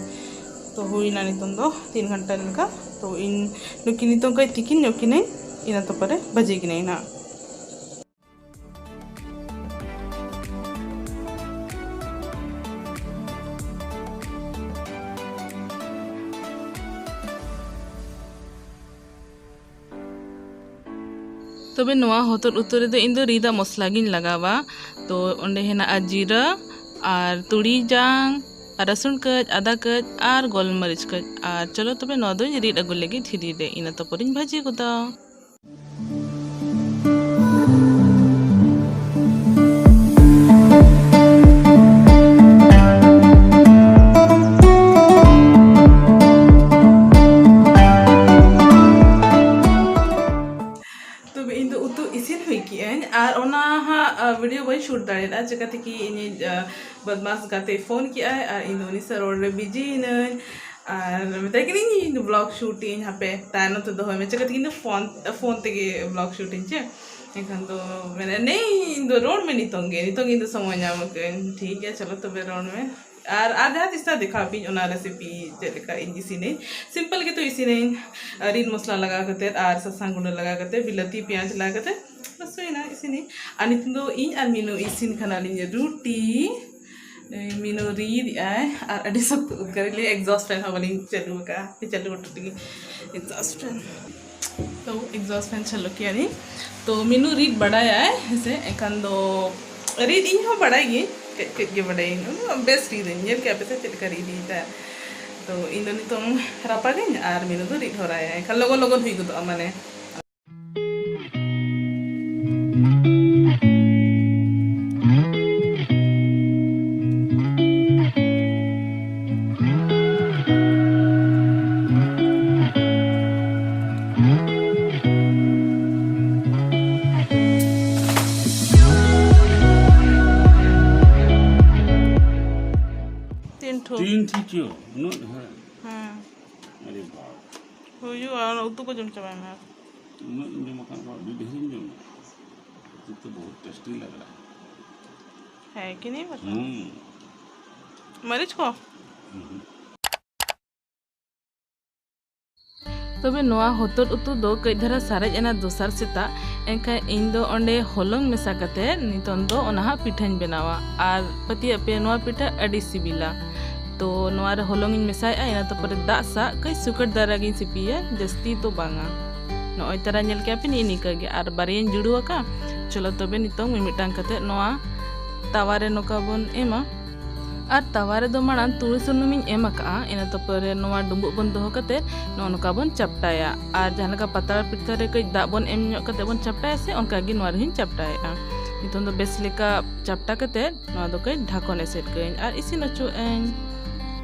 ᱛᱚ ᱦᱩᱭᱱᱟ ᱱᱤᱛᱚᱝ ᱫᱚ ᱛᱤᱱ ᱜᱷᱚᱱᱴᱟ ᱞᱮᱠᱟ᱾ ᱛᱚ ᱤᱧ ᱱᱩᱠᱤᱱ ᱱᱤᱛᱚᱝ ᱠᱟᱹᱡ ᱛᱤᱠᱤᱱ ᱧᱚᱜ ᱠᱤᱱᱟᱹᱧ, ᱤᱱᱟᱹ ᱛᱟᱯᱚᱨᱮ ᱵᱷᱟᱹᱡᱤ ᱠᱤᱱᱟᱹᱧ ᱱᱟᱦᱟᱜ᱾ ᱛᱚᱵᱮ ᱱᱚᱣᱟ ᱦᱚᱛᱚᱫ ᱩᱛᱩ ᱨᱮᱫᱚ ᱤᱧ ᱫᱚ ᱨᱤᱫᱟᱜ ᱢᱚᱥᱞᱟ ᱜᱤᱧ ᱞᱟᱜᱟᱣᱟ᱾ ᱛᱚ ᱚᱸᱰᱮ ᱦᱮᱱᱟᱜᱼᱟ ᱡᱤᱨᱟᱹ ᱟᱨ ᱛᱩᱲᱤ ᱡᱟᱝ ᱟᱨ ᱨᱟᱹᱥᱩᱱ ᱠᱟᱹᱡ, ᱟᱫᱟ ᱠᱟᱹᱡ ᱟᱨ ᱜᱳᱞᱢᱟᱹᱨᱤᱪ ᱠᱟᱹᱡ᱾ ᱟᱨ ᱪᱚᱞᱚ ᱛᱚᱵᱮ ᱱᱚᱣᱟ ᱫᱚᱧ ᱨᱤᱫ ᱟᱹᱜᱩ ᱞᱟᱹᱜᱤᱫ ᱫᱷᱤᱨᱤ ᱨᱮ, ᱤᱱᱟᱹ ᱛᱟᱯᱚᱨᱤᱧ ᱵᱷᱟᱹᱡᱤ ᱜᱚᱫᱟ᱾ ᱛᱚᱵᱮ ᱤᱧ ᱫᱚ ᱩᱛᱩ ᱤᱥᱤᱱ ᱦᱩᱭ ᱠᱮᱜᱼᱟᱹᱧ ᱟᱨ ᱚᱱᱟ ᱦᱟᱸᱜ, ᱟ, ᱵᱷᱤᱰᱤᱭᱳ ᱵᱟᱹᱧ ᱥᱩᱴ ᱫᱟᱲᱮᱭᱟᱫᱟ, ᱪᱤᱠᱟᱹ ᱛᱮᱠᱤ ᱤᱧᱤᱡ, ᱟ, ᱵᱚᱫᱢᱟᱥ ᱜᱟᱛᱮ ᱯᱷᱳᱱ ᱠᱮᱜᱼᱟᱭ ᱟᱨ ᱤᱧ ᱫᱚ ᱩᱱᱤ ᱥᱟᱶ ᱨᱚᱲ ᱨᱮ ᱵᱤᱡᱤ ᱭᱮᱱᱟᱹᱧ᱾ ᱟᱨ ᱢᱮᱛᱟᱭ ᱠᱟᱹᱱᱟᱹᱧ, "ᱤᱧ ᱫᱚ ᱵᱞᱚᱜ ᱥᱩᱴ ᱤᱧ, ᱦᱟᱯᱮ ᱛᱟᱭᱱᱚᱢ ᱛᱮ ᱫᱚᱦᱚᱭ ᱢᱮ", ᱪᱤᱠᱟᱹ ᱛᱮᱠᱤ ᱤᱧ ᱫᱚ ᱯᱷᱳᱱ, ᱯᱷᱳᱱ ᱛᱮᱜᱮ ᱵᱞᱚᱜ ᱥᱩᱴ ᱤᱧ ᱪᱮ᱾ ᱮᱱᱠᱷᱟᱱ ᱫᱚ ᱢᱮᱱᱮ, "ᱱᱮᱭ, ᱤᱧ ᱫᱚ ᱨᱚᱲ ᱢᱮ ᱱᱤᱛᱚᱝ ᱜᱮ, ᱱᱤᱛᱚᱝ ᱤᱧ ᱫᱚ ᱥᱚᱢᱚᱭ ᱧᱟᱢ ᱟᱠᱟᱫᱟᱹᱧ᱾" ᱴᱷᱤᱠ ᱜᱮᱭᱟ, ᱪᱚᱞᱚ ᱛᱚᱵᱮ ᱨᱚᱲ ᱢᱮ᱾ ᱟᱨ, ᱟᱨ ᱡᱟᱦᱟᱸ ᱛᱤᱥ ᱫᱮᱠᱷᱟᱣ ᱟᱯᱮᱭᱟᱹᱧ ᱚᱱᱟ ᱨᱮᱥᱤᱯᱤ ᱪᱮᱫ ᱞᱮᱠᱟ ᱤᱧ ᱤᱥᱤᱱᱟᱹᱧ᱾ ᱥᱤᱢᱯᱚᱞ ᱜᱮᱛᱚ ᱤᱥᱤᱱᱟᱹᱧ, ᱨᱤᱫ ᱢᱚᱥᱞᱟ ᱞᱟᱜᱟᱣ ᱠᱟᱛᱮᱫ ᱟᱨ ᱥᱟᱥᱟᱝ ᱜᱩᱸᱰᱟᱹ ᱞᱟᱜᱟᱣ ᱠᱟᱛᱮᱫ, ᱵᱤᱞᱟᱹᱛᱤ ᱯᱮᱸᱭᱟᱡᱽ ᱞᱟᱜᱟᱣ ᱠᱟᱛᱮᱫ, ᱵᱟᱥ ᱦᱩᱭᱱᱟ ᱤᱥᱤᱱᱟᱹᱧ᱾ ᱟᱨ ᱱᱤᱛᱚᱝ ᱫᱚ ᱤᱧ ᱟᱨ ᱢᱤᱱᱩ ᱤᱥᱤᱱ ᱠᱟᱱᱟᱞᱤᱧ ᱨᱩᱴᱤ᱾ ᱱᱩᱭ ᱢᱤᱱᱩ ᱨᱤᱫ ᱮᱜᱼᱟᱭ ᱟᱨ ᱟᱹᱰᱤ ᱥᱚᱠᱛᱚ ᱩᱫᱽᱜᱟᱹᱨ ᱞᱮ, exhaust fan ᱦᱚᱸ ᱵᱟᱹᱞᱤᱧ ᱪᱟᱹᱞᱩ ᱟᱠᱟᱫᱼᱟ, ᱦᱟᱯᱮ ᱪᱟᱹᱞᱩ ᱦᱚᱴᱚ ᱞᱮᱜᱮ exhaust fan᱾ ᱛᱚ exhaust fan ᱪᱟᱹᱞᱩ ᱠᱮᱜᱼᱟ ᱞᱤᱧ᱾ ᱛᱚ ᱢᱤᱱᱩ ᱨᱤᱫ ᱵᱟᱰᱟᱭᱟᱭ ᱦᱮᱸᱥᱮ, ᱮᱱᱠᱷᱟᱱ ᱫᱚ ᱨᱤᱫ ᱤᱧ ᱦᱚᱸ ᱵᱟᱰᱟᱭ ᱜᱤᱭᱟᱹᱧ, ᱠᱟᱹᱡ ᱠᱟᱹᱡ ᱜᱮ ᱵᱟᱰᱟᱭᱟᱹᱧ, ᱩᱱᱟᱹᱜ ᱵᱮᱥ ᱨᱤᱫᱟᱹᱧ᱾ ᱧᱮᱞ ᱠᱮᱜᱼᱟ ᱯᱮ ᱥᱮ ᱪᱮᱫ ᱞᱮᱠᱟ ᱨᱤᱫ ᱤᱧ ᱛᱟᱦᱮᱸᱫ? ᱛᱚ ᱤᱧ ᱫᱚ ᱱᱤᱛᱚᱝ ᱨᱟᱯᱟᱜᱟᱹᱧ ᱟᱨ ᱢᱤᱱᱩ ᱫᱚ ᱨᱤᱫ ᱦᱚᱨᱟᱭᱟ, ᱮᱱᱠᱷᱟᱱ ᱞᱚᱜᱚᱱ ᱞᱚᱜᱚᱱ ᱦᱩᱭ ᱜᱚᱫᱚᱜᱼᱟ ᱢᱟᱱᱮ᱾ ᱛᱤᱱ ᱴᱷᱩ? ᱛᱤᱱ ᱴᱷᱤᱠ ᱪᱚ ᱩᱱᱟᱹᱜ ᱰᱷᱮᱨ᱾ ᱦᱮᱸ᱾ ᱟᱨᱮ ᱵᱟᱯ᱾ ᱦᱩᱭᱩᱜᱼᱟ, ᱚᱱᱟ ᱩᱛᱩ ᱠᱚ ᱡᱚᱢ ᱪᱟᱵᱟᱭ ᱢᱮ᱾ ᱩᱱᱟᱹᱜ ᱤᱧ ᱡᱚᱢ ᱟᱠᱟᱫ ᱠᱚᱣᱟ, ᱟᱹᱰᱤ ᱰᱷᱮᱨᱤᱧ ᱡᱚᱢᱟ᱾ ᱩᱛᱩ ᱛᱚ ᱵᱚᱦᱩᱛ ᱴᱮᱥᱴᱤ ᱞᱟᱜᱟᱜᱼᱟ᱾ ᱦᱮᱸ, ᱠᱤᱱᱤ ᱵᱟᱠᱷᱟᱱ᱾ ᱦᱩᱸ᱾ ᱢᱟᱹᱨᱤᱪ ᱠᱚ? ᱦᱩᱸ᱾ ᱛᱚᱵᱮ ᱱᱚᱣᱟ ᱦᱚᱛᱚᱫ ᱩᱛᱩ ᱫᱚ ᱠᱟᱹᱡ ᱫᱷᱟᱨᱟ ᱥᱟᱨᱮᱡ ᱮᱱᱟ ᱫᱚᱥᱟᱨ ᱥᱮᱛᱟᱜ, ᱮᱱᱠᱷᱟᱱ ᱤᱧ ᱫᱚ ᱚᱸᱰᱮ ᱦᱚᱞᱚᱝ ᱢᱮᱥᱟ ᱠᱟᱛᱮ ᱱᱤᱛᱚᱝ ᱫᱚ ᱚᱱᱟ ᱦᱟᱸᱜ ᱯᱤᱴᱷᱟᱹᱧ ᱵᱮᱱᱟᱣᱟ᱾ ᱟᱨ ᱯᱟᱹᱛᱭᱟᱹᱜ ᱯᱮ, ᱱᱚᱣᱟ ᱯᱤᱴᱷᱟᱹ ᱟᱹᱰᱤ ᱥᱤᱵᱤᱞᱟ᱾ ᱛᱚ ᱱᱚᱣᱟ ᱨᱮ ᱦᱚᱞᱚᱝ ᱤᱧ ᱢᱮᱥᱟᱭᱮᱫᱼᱟ, ᱤᱱᱟᱹ ᱛᱟᱨᱯᱚᱨᱮ ᱫᱟᱜ ᱥᱟᱜ ᱠᱟᱹᱡ ᱥᱩᱠᱟᱹᱴ ᱫᱷᱟᱨᱟ ᱜᱤᱧ ᱥᱤᱯᱤᱭᱟ, ᱡᱟᱹᱥᱛᱤ ᱫᱚ ᱵᱟᱝᱟ᱾ ᱱᱚᱜᱼᱚᱭ ᱛᱟᱨᱟ ᱧᱮᱞ ᱠᱮᱜᱼᱟ ᱯᱮ, ᱱᱤᱜᱼᱤ ᱱᱤᱝᱠᱟᱹ ᱜᱮ᱾ ᱟᱨ ᱵᱟᱨᱭᱟᱧ ᱡᱩᱲᱩ ᱟᱠᱟᱫᱼᱟ᱾ ᱪᱚᱞᱚ ᱛᱚᱵᱮ ᱱᱤᱛᱚᱝ ᱢᱤᱢᱤᱫᱴᱟᱝ ᱠᱟᱛᱮ ᱱᱚᱣᱟ ᱛᱟᱣᱟ ᱨᱮ ᱱᱚᱝᱠᱟ ᱵᱚᱱ ᱮᱢᱟ᱾ ᱟᱨ ᱛᱟᱣᱟ ᱨᱮᱫᱚ ᱢᱟᱲᱟᱝ ᱛᱩᱲᱤ ᱥᱩᱱᱩᱢᱤᱧ ᱮᱢ ᱟᱠᱟᱫᱼᱟ, ᱤᱱᱟᱹ ᱛᱟᱨᱯᱚᱨᱮ ᱱᱚᱣᱟ ᱰᱩᱸᱵᱩᱜ ᱵᱚᱱ ᱫᱚᱦᱚ ᱠᱟᱛᱮ ᱱᱚᱜᱼᱚ ᱱᱚᱝᱠᱟ ᱵᱚᱱ ᱪᱟᱯᱴᱟᱭᱟ᱾ ᱟᱨ ᱡᱟᱦᱟᱸ ᱞᱮᱠᱟ ᱯᱟᱛᱲᱟ ᱯᱤᱴᱷᱟᱹ ᱨᱮ ᱠᱟᱹᱡ ᱫᱟᱜ ᱵᱚᱱ ᱮᱢ ᱧᱚᱜ ᱠᱟᱛᱮ ᱵᱚᱱ ᱪᱟᱯᱴᱟᱭᱟ ᱥᱮ, ᱚᱱᱠᱟ ᱜᱮ ᱱᱚᱣᱟ ᱨᱮᱦᱚᱸᱧ ᱪᱟᱯᱴᱟᱭᱮᱫᱼᱟ᱾ ᱱᱤᱛᱚᱝ ᱫᱚ ᱵᱮᱥ ᱞᱮᱠᱟ ᱪᱟᱯᱴᱟ ᱠᱟᱛᱮ ᱱᱚᱣᱟ ᱫᱚ ᱠᱟᱹᱡ ᱰᱷᱟᱠᱚᱱ ᱮᱥᱮᱫ ᱠᱟᱹᱧ ᱟᱨ ᱤᱥᱤᱱ ᱦᱚᱪᱚᱣᱟᱜ ᱟᱹᱧ᱾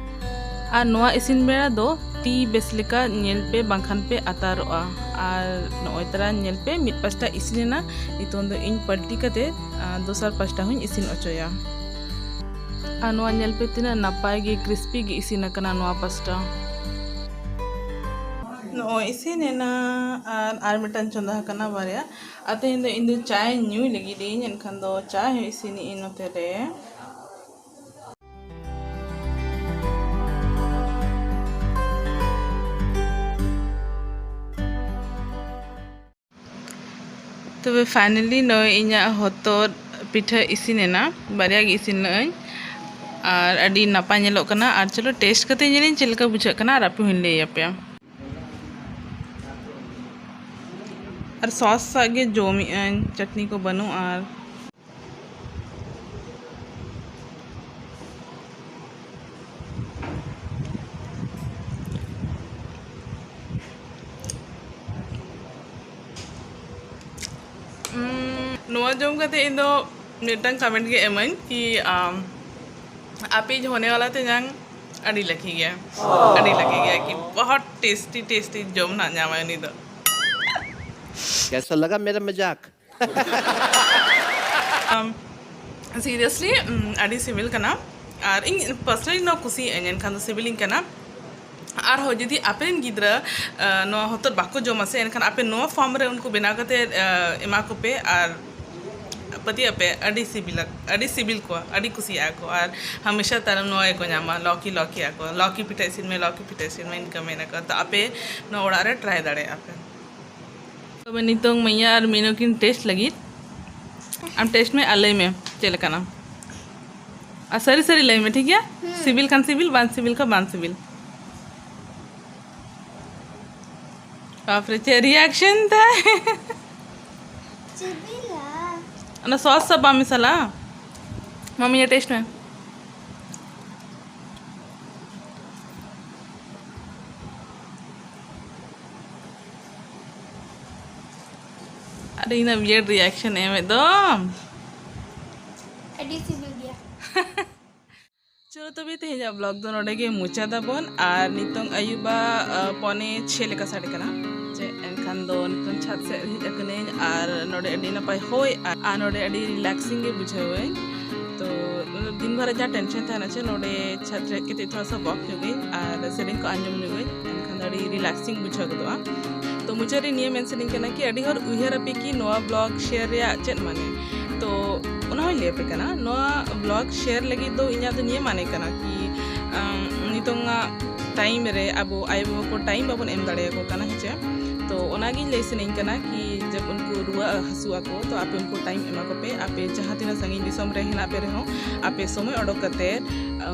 ᱟᱨ ᱱᱚᱣᱟ ᱤᱥᱤᱱ ᱵᱮᱲᱟ ᱫᱚ ᱛᱤ ᱵᱮᱥ ᱞᱮᱠᱟ ᱧᱮᱞ ᱯᱮ, ᱵᱟᱝᱠᱷᱟᱱ ᱯᱮ ᱟᱛᱟᱨᱚᱜᱼᱟ᱾ ᱟᱨ ᱱᱚᱜᱼᱚᱭ ᱛᱟᱨᱟ ᱧᱮᱞ ᱯᱮ, ᱢᱤᱫ ᱯᱟᱥᱴᱟ ᱤᱥᱤᱱ ᱮᱱᱟ, ᱱᱤᱛᱚᱝ ᱫᱚ ᱤᱧ ᱯᱟᱞᱴᱤ ᱠᱟᱛᱮ, ᱟᱨ, ᱫᱚᱥᱟᱨ ᱯᱟᱥᱴᱟ ᱦᱚᱸᱧ ᱤᱥᱤᱱ ᱦᱚᱪᱚᱭᱟ᱾ ᱟᱨ ᱱᱚᱣᱟ ᱧᱮᱞ ᱯᱮ, ᱛᱤᱱᱟᱹᱜ ᱱᱟᱯᱟᱭ ᱜᱮ ᱠᱨᱤᱥᱯᱤ ᱜᱮ ᱤᱥᱤᱱ ᱟᱠᱟᱱᱟ ᱱᱚᱣᱟ ᱯᱟᱥᱴᱟ᱾ ᱱᱚᱜᱼᱚᱭ ᱤᱥᱤᱱ ᱮᱱᱟ᱾ ᱟᱨ, ᱟᱨ ᱢᱤᱫᱴᱟᱝ ᱪᱚᱸᱫᱟ ᱟᱠᱟᱱᱟ ᱵᱟᱨᱭᱟ᱾ ᱟᱨ ᱛᱮᱦᱮᱧ ᱫᱚ ᱤᱧ ᱫᱚ ᱪᱟᱭ ᱧᱩᱭ ᱞᱟᱹᱜᱤᱫ ᱤᱧ, ᱮᱱᱠᱷᱟᱱ ᱫᱚ ᱪᱟ ᱦᱚᱸ ᱤᱥᱤᱱ ᱤᱧ ᱱᱚᱛᱮ ᱨᱮ᱾ ᱛᱚᱵᱮ finally ᱱᱚᱜᱼᱚᱭ ᱤᱧᱟᱹᱜ ᱦᱚᱛᱚᱫ ᱯᱤᱴᱷᱟᱹ ᱤᱥᱤᱱ ᱮᱱᱟ, ᱵᱟᱨᱭᱟ ᱜᱮ ᱤᱥᱤᱱ ᱞᱟᱹᱜ ᱟᱹᱧ᱾ ᱟᱨ ᱟᱹᱰᱤ ᱱᱟᱯᱟᱭ ᱧᱮᱞᱚᱜ ᱠᱟᱱᱟ᱾ ᱟᱨ ᱪᱚᱞᱚ taste ᱠᱟᱛᱮ ᱧᱮᱞᱤᱧ ᱪᱮᱫ ᱞᱮᱠᱟ ᱵᱩᱡᱷᱟᱹᱜ ᱠᱟᱱᱟ, ᱟᱨ ᱟᱯᱮ ᱦᱚᱸᱧ ᱞᱟᱹᱭ ᱟᱯᱮᱭᱟ᱾ ᱟᱨ sauce ᱥᱟᱜ ᱜᱮ ᱡᱚᱢᱮᱜ ᱟᱹᱧ, ᱪᱟᱴᱱᱤ ᱠᱚ ᱵᱟᱹᱱᱩᱜᱼᱟ᱾ ᱟᱨ ᱱᱚᱣᱟ ᱡᱚᱢ ᱠᱟᱛᱮ ᱤᱧ ᱫᱚ ᱢᱤᱫᱴᱟᱝ ᱠᱚᱢᱮᱱᱴ ᱜᱮ ᱮᱢᱟᱹᱧ ᱠᱤ ᱟᱯᱮ ᱡᱷᱚᱱᱮ ᱣᱟᱞᱟ ᱛᱮᱧᱟᱝ ᱟᱹᱰᱤ ᱞᱟᱹᱠᱤ ᱜᱮᱭᱟ, ᱟᱹᱰᱤ ᱞᱟᱹᱠᱤ ᱜᱮᱭᱟ ᱠᱤ ᱵᱚᱦᱚᱛ ᱴᱮᱥᱴᱤ ᱴᱮᱥᱴᱤ ᱡᱚᱢ ᱱᱟᱜ ᱧᱟᱢᱟᱭ ᱩᱱᱤ ᱫᱚ᱾ कैसा लगा मेरा मजाक? ᱥᱤᱨᱤᱭᱟᱥᱞᱤ ᱟᱹᱰᱤ ᱥᱤᱵᱤᱞ ᱠᱟᱱᱟ᱾ ᱟᱨ ᱤᱧ ᱯᱟᱨᱥᱚᱱᱟᱞᱤ ᱱᱚᱣᱟ ᱠᱩᱥᱤᱭᱟᱜ ᱟᱹᱧ, ᱮᱱᱠᱷᱟᱱ ᱫᱚ ᱥᱤᱵᱤᱞᱤᱧ ᱠᱟᱱᱟ᱾ ᱟᱨᱦᱚᱸ ᱡᱩᱫᱤ ᱟᱯᱮ ᱨᱮᱱ ᱜᱤᱫᱽᱨᱟᱹ ᱱᱚᱣᱟ ᱦᱚᱛᱚᱫ ᱵᱟᱠᱚ ᱡᱚᱢᱟ ᱥᱮ, ᱮᱱᱠᱷᱟᱱ ᱟᱯᱮ ᱱᱚᱣᱟ ᱯᱷᱚᱨᱢ ᱨᱮ ᱩᱱᱠᱩ ᱵᱮᱱᱟᱣ ᱠᱟᱛᱮ ᱮᱢᱟ ᱠᱚᱯᱮ᱾ ᱟᱨ ᱯᱟᱹᱛᱭᱟᱹᱜ ᱯᱮ, ᱟᱹᱰᱤ ᱥᱤᱵᱤᱞᱟ, ᱟᱹᱰᱤ ᱥᱤᱵᱤᱞ ᱠᱚᱣᱟ, ᱟᱹᱰᱤ ᱠᱩᱥᱤᱭᱟᱜᱼᱟ ᱠᱚ᱾ ᱟᱨ ᱦᱟᱢᱮᱥᱟ ᱛᱟᱭᱱᱚᱢ ᱱᱚᱣᱟ ᱜᱮᱠᱚ ᱧᱟᱢᱟ, ᱞᱚᱠᱤ ᱞᱚᱠᱤ ᱟᱠᱚ, ᱞᱚᱠᱤ ᱯᱤᱴᱷᱟᱹ ᱤᱥᱤᱱ ᱢᱮ, ᱞᱚᱠᱤ ᱯᱤᱴᱷᱟᱹ ᱤᱥᱤᱱ ᱢᱮ, ᱤᱱᱠᱟᱹ ᱢᱮᱱᱟᱠᱚ᱾ ᱛᱚ ᱟᱯᱮ ᱱᱚᱣᱟ ᱚᱲᱟᱜ ᱨᱮ ᱴᱨᱟᱭ ᱫᱟᱲᱮᱭᱟᱜᱼᱟ ᱯᱮ᱾ ᱛᱚᱵᱮ ᱱᱤᱛᱚᱝ ᱢᱟᱹᱭᱟ ᱟᱨ ᱢᱤᱱᱩ ᱠᱤᱱ ᱴᱮᱥᱴ ᱞᱟᱹᱜᱤᱫ᱾ ᱟᱢ ᱴᱮᱥᱴ ᱢᱮ ᱟᱨ ᱞᱟᱹᱭ ᱢᱮ ᱪᱮᱫ ᱞᱮᱠᱟᱱᱟ᱾ ᱟᱨ ᱥᱟᱹᱨᱤ ᱥᱟᱹᱨᱤ ᱞᱟᱹᱭ ᱢᱮ, ᱴᱷᱤᱠ ᱜᱮᱭᱟ? ᱥᱤᱵᱤᱞ ᱠᱷᱟᱱ ᱥᱤᱵᱤᱞ, ᱵᱟᱝ ᱥᱤᱵᱤᱞ ᱠᱷᱟᱱ ᱵᱟᱝ ᱥᱤᱵᱤᱞ᱾ ᱵᱟᱯᱨᱮ, ᱪᱮᱫ ᱨᱤᱭᱟᱠᱥᱚᱱ ᱛᱟᱭ? ᱥᱤᱵᱤᱞᱟ᱾ ᱚᱱᱟ ᱥᱚᱥ ᱥᱟᱶ ᱵᱟᱢ ᱢᱮᱥᱟᱞᱟ? ᱢᱟᱢᱤᱭᱟ ᱴᱮᱥᱴ ᱢᱮ᱾ ᱟᱹᱰᱤ ᱤᱱᱟᱹ ᱵᱤᱭᱟᱨᱰ ᱨᱤᱭᱟᱠᱥᱚᱱ ᱮᱢᱮᱫ ᱫᱚᱢ᱾ ᱟᱹᱰᱤ ᱥᱤᱵᱤᱞ ᱜᱮᱭᱟ᱾ ᱪᱚᱞᱚ ᱛᱚᱵᱮ ᱛᱮᱦᱮᱧᱟᱜ ᱵᱞᱚᱜ ᱫᱚ ᱱᱚᱰᱮ ᱜᱮ ᱢᱩᱪᱟᱹᱫᱟᱵᱚᱱ᱾ ᱟᱨ ᱱᱤᱛᱚᱝ ᱟᱹᱭᱩᱵᱟᱜ ᱟ, ᱯᱚᱱᱮ ᱪᱷᱮ ᱞᱮᱠᱟ ᱥᱟᱰᱮ ᱠᱟᱱᱟ᱾ ᱪᱮ ᱮᱱᱠᱷᱟᱱ ᱫᱚ ᱱᱤᱛᱚᱝ ᱪᱷᱟᱫ ᱥᱮᱫ ᱦᱮᱡ ᱟᱠᱟᱱᱟᱹᱧ ᱟᱨ ᱱᱚᱰᱮ ᱟᱹᱰᱤ ᱱᱟᱯᱟᱭ ᱦᱚᱭ ᱟᱨ, ᱟᱨ ᱱᱚᱰᱮ ᱟᱹᱰᱤ ᱨᱤᱞᱮᱠᱥᱤᱝ ᱜᱮ ᱵᱩᱡᱷᱟᱹᱣᱟᱹᱧ᱾ ᱛᱚ ᱫᱤᱱ ᱵᱷᱚᱨ ᱨᱮ ᱡᱟᱦᱟᱸ ᱴᱮᱱᱥᱚᱱ ᱛᱟᱦᱮᱱᱟ ᱪᱮ, ᱱᱚᱰᱮ ᱪᱷᱟᱫ ᱨᱮ ᱦᱮᱡ ᱠᱟᱛᱮ ᱛᱷᱚᱲᱟ ᱥᱟ ᱣᱟᱠ ᱧᱚᱜᱟᱹᱧ ᱟᱨ ᱥᱮᱨᱮᱧ ᱠᱚ ᱟᱸᱡᱚᱢ ᱧᱚᱜᱟᱹᱧ, ᱮᱱᱠᱷᱟᱱ ᱫᱚ ᱟᱹᱰᱤ ᱨᱤᱞᱮᱠᱥᱤᱝ ᱵᱩᱡᱷᱟᱹᱣ ᱜᱚᱫᱚᱜᱼᱟ᱾ ᱛᱚ ᱢᱩᱪᱟᱹᱫ ᱨᱮ ᱱᱤᱭᱟᱹ ᱢᱮᱱ ᱥᱟᱱᱟᱧ ᱠᱟᱱᱟ ᱠᱤ ᱟᱹᱰᱤ ᱦᱚᱲ ᱩᱭᱦᱟᱹᱨ ᱟᱯᱮ ᱠᱤ ᱱᱚᱣᱟ ᱵᱞᱚᱜ ᱥᱮᱭᱟᱨ ᱨᱮᱭᱟᱜ ᱪᱮᱫ ᱢᱟᱱᱮ? ᱛᱚ ᱚᱱᱟ ᱦᱚᱸᱧ ᱞᱟᱹᱭ ᱟᱯᱮ ᱠᱟᱱᱟ, ᱱᱚᱣᱟ ᱵᱞᱚᱜ ᱥᱮᱭᱟᱨ ᱞᱟᱹᱜᱤᱫ ᱫᱚ ᱤᱧᱟᱹᱜ ᱫᱚ ᱱᱤᱭᱟᱹ ᱢᱟᱱᱮ ᱠᱟᱱᱟ ᱠᱤ ᱟᱢ, ᱱᱤᱛᱚᱝᱟᱜ ᱴᱟᱭᱤᱢ ᱨᱮ ᱟᱵᱚ ᱟᱭᱳᱼᱵᱟᱵᱟ ᱠᱚ ᱴᱟᱭᱤᱢ ᱵᱟᱵᱚᱱ ᱮᱢ ᱫᱟᱲᱮᱭᱟᱠᱚ ᱠᱟᱱᱟ, ᱦᱮᱸ ᱪᱮ? ᱛᱚ ᱚᱱᱟᱜᱤᱧ ᱞᱟᱹᱭ ᱥᱟᱱᱟᱧ ᱠᱟᱱᱟ ᱠᱤ ᱡᱚᱵ ᱩᱱᱠᱩ ᱨᱩᱣᱟᱹ ᱦᱟᱹᱥᱩ ᱟᱠᱚ, ᱛᱚ ᱟᱯᱮ ᱩᱱᱠᱩ ᱴᱟᱭᱤᱢ ᱮᱢᱟ ᱠᱚᱯᱮ᱾ ᱟᱯᱮ ᱡᱟᱦᱟᱸ ᱛᱤᱱᱟᱹᱜ ᱥᱟᱺᱜᱤᱧ ᱫᱤᱥᱚᱢ ᱨᱮ ᱦᱮᱱᱟᱜ ᱯᱮ ᱨᱮᱦᱚᱸ, ᱟᱯᱮ ᱥᱚᱢᱚᱭ ᱚᱰᱚᱠ ᱠᱟᱛᱮ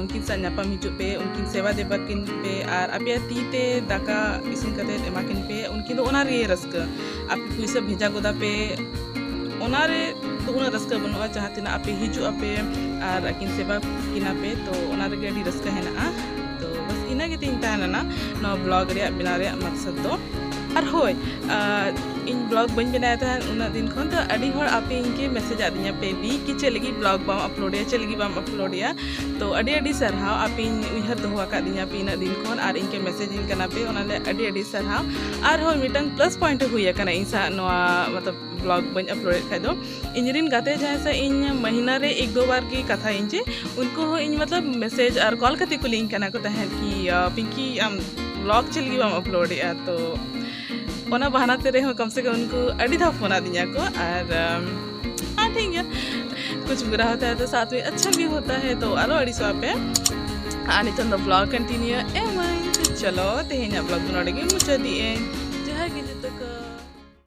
ᱩᱱᱠᱤᱱ ᱥᱟᱶ ᱧᱟᱯᱟᱢ ᱦᱤᱡᱩᱜ ᱯᱮ, ᱩᱱᱠᱤᱱ ᱥᱮᱵᱟ ᱫᱮᱵᱟ ᱠᱤᱱ ᱯᱮ, ᱟᱨ ᱟᱯᱮᱭᱟᱜ ᱛᱤ ᱛᱮ ᱫᱟᱠᱟ ᱤᱥᱤᱱ ᱠᱟᱛᱮ ᱮᱢᱟ ᱠᱤᱱ ᱯᱮ᱾ ᱩᱱᱠᱤᱱ ᱫᱚ ᱚᱱᱟ ᱨᱮᱜᱮ ᱨᱟᱹᱥᱠᱟᱹ᱾ ᱟᱯᱮ ᱯᱩᱭᱥᱟᱹ ᱵᱷᱮᱡᱟ ᱜᱚᱫᱟ ᱯᱮ, ᱚᱱᱟ ᱨᱮ ᱫᱚ ᱩᱱᱟᱹᱜ ᱨᱟᱹᱥᱠᱟᱹ ᱵᱟᱹᱱᱩᱜᱼᱟ᱾ ᱡᱟᱦᱟᱸ ᱛᱤᱱᱟᱹᱜ ᱟᱯᱮ ᱦᱤᱡᱩᱜ ᱟᱯᱮ ᱟᱨ ᱟᱹᱠᱤᱱ ᱥᱮᱵᱟ ᱠᱤᱱᱟ ᱯᱮ, ᱛᱚ ᱚᱱᱟ ᱨᱮᱜᱮ ᱟᱹᱰᱤ ᱨᱟᱹᱥᱠᱟᱹ ᱦᱮᱱᱟᱜᱼᱟ᱾ ᱛᱚ ᱵᱟᱥ ᱤᱱᱟᱹ ᱜᱮ ᱛᱤᱧ ᱛᱟᱦᱮᱸ ᱞᱮᱱᱟ ᱱᱚᱣᱟ ᱵᱞᱚᱜ ᱨᱮᱭᱟᱜ ᱵᱮᱱᱟᱣ ᱨᱮᱭᱟᱜ ᱢᱟᱠᱥᱟᱫ ᱫᱚ᱾ ᱟᱨ ᱦᱳᱭ, ᱟᱨ ᱤᱧ ᱵᱞᱚᱜ ᱵᱟᱹᱧ ᱵᱮᱱᱟᱣᱮᱫ ᱛᱟᱦᱮᱸᱫ ᱩᱱᱟᱹᱜ ᱫᱤᱱ ᱠᱷᱚᱱ, ᱛᱚ ᱟᱹᱰᱤ ᱦᱚᱲ ᱟᱯᱮ ᱤᱧ ᱠᱮ ᱢᱮᱥᱮᱡᱽ ᱟᱫᱤᱧᱟ ᱯᱮ ᱫᱤ ᱠᱤ ᱪᱮᱫ ᱞᱟᱹᱜᱤᱫ ᱵᱞᱚᱜ ᱵᱟᱢ ᱟᱯᱞᱳᱰᱮᱜᱼᱟ, ᱪᱮᱫ ᱞᱟᱹᱜᱤᱫ ᱵᱟᱢ ᱟᱯᱞᱳᱰᱮᱜᱼᱟ᱾ ᱛᱚ ᱟᱹᱰᱤ ᱟᱹᱰᱤ ᱥᱟᱨᱦᱟᱣ, ᱟᱯᱮ ᱤᱧ ᱩᱭᱦᱟᱹᱨ ᱫᱚᱦᱚ ᱟᱠᱟᱫᱤᱧᱟ ᱯᱮ ᱤᱱᱟᱹᱜ ᱫᱤᱱ ᱠᱷᱚᱱ ᱟᱨ ᱤᱧ ᱠᱮ ᱢᱮᱥᱮᱡᱽ ᱤᱧ ᱠᱟᱱᱟ ᱯᱮ, ᱚᱱᱟ ᱞᱟᱹᱜᱤᱫ ᱟᱹᱰᱤ ᱟᱹᱰᱤ ᱥᱟᱨᱦᱟᱣ᱾ ᱟᱨ ᱦᱳᱭ, ᱢᱤᱫᱴᱟᱝ ᱯᱞᱟᱥ ᱯᱚᱭᱮᱱᱴ ᱦᱩᱭ ᱟᱠᱟᱱᱟ ᱤᱧ ᱥᱟᱶ ᱱᱚᱣᱟ, ᱢᱚᱛᱞᱚᱵ ᱵᱞᱚᱜ ᱵᱟᱹᱧ ᱟᱯᱞᱳᱰᱮᱫ ᱠᱷᱟᱡ ᱫᱚ᱾ ᱤᱧ ᱨᱮᱱ ᱜᱟᱛᱮ ᱡᱟᱦᱟᱸᱭ ᱥᱟᱶ ᱤᱧ ᱢᱟᱹᱦᱱᱟᱹ ᱨᱮ ᱮᱠ ᱫᱳ ᱵᱟᱨ ᱜᱮ ᱠᱟᱛᱷᱟᱭᱤᱧ ᱡᱮ, ᱩᱱᱠᱩ ᱦᱚᱸ ᱤᱧ ᱢᱚᱛᱞᱚᱵ ᱢᱮᱥᱮᱡᱽ ᱟᱨ ᱠᱚᱞ ᱠᱟᱛᱮ ᱠᱩᱞᱤᱧ ᱠᱟᱱᱟ ᱠᱚ ᱛᱟᱦᱮᱸᱫ ᱠᱤ, "ᱯᱤᱝᱠᱤ, ᱟᱢ ᱵᱞᱚᱜ ᱪᱮᱫ ᱞᱟᱹᱜᱤᱫ ᱵᱟᱢ ᱟᱯᱞᱳᱰᱮᱜᱼᱟ?" ᱛᱚ ᱚᱱᱟ ᱵᱟᱦᱟᱱᱟ ᱛᱮ ᱨᱮᱦᱚᱸ ᱠᱚᱢ ᱥᱮ ᱠᱚᱢ ᱩᱱᱠᱩ ᱟᱹᱰᱤ ᱫᱷᱟᱣ ᱯᱷᱳᱱ ᱟᱹᱫᱤᱧᱟ ᱠᱚ᱾ ᱟᱨ ᱟᱢ, ᱦᱮᱸ, ᱴᱷᱤᱠ ᱜᱮᱭᱟ, ᱠᱩᱪ ᱵᱩᱨᱟ ᱦᱳᱛᱟ ᱦᱟᱭ ᱛᱚ ᱥᱟᱛᱷ ᱢᱮ ᱟᱪᱪᱷᱟ ᱵᱷᱤ ᱦᱳᱛᱟ ᱦᱟᱭ, ᱛᱚ ᱟᱞᱚ ᱟᱹᱲᱤᱥᱚᱜ ᱟᱯᱮ᱾ ᱟᱨ ᱱᱤᱛᱚᱝ ᱫᱚ ᱵᱞᱚᱜ ᱠᱚᱱᱴᱤᱱᱤᱭᱩ ᱮᱢᱟᱹᱧ᱾ ᱪᱚᱞᱚ, ᱛᱮᱦᱮᱧᱟᱜ ᱵᱞᱚᱜ ᱫᱚ ᱱᱚᱰᱮ ᱜᱮ ᱢᱩᱪᱟᱹᱫᱮᱜᱼᱟᱹᱧ᱾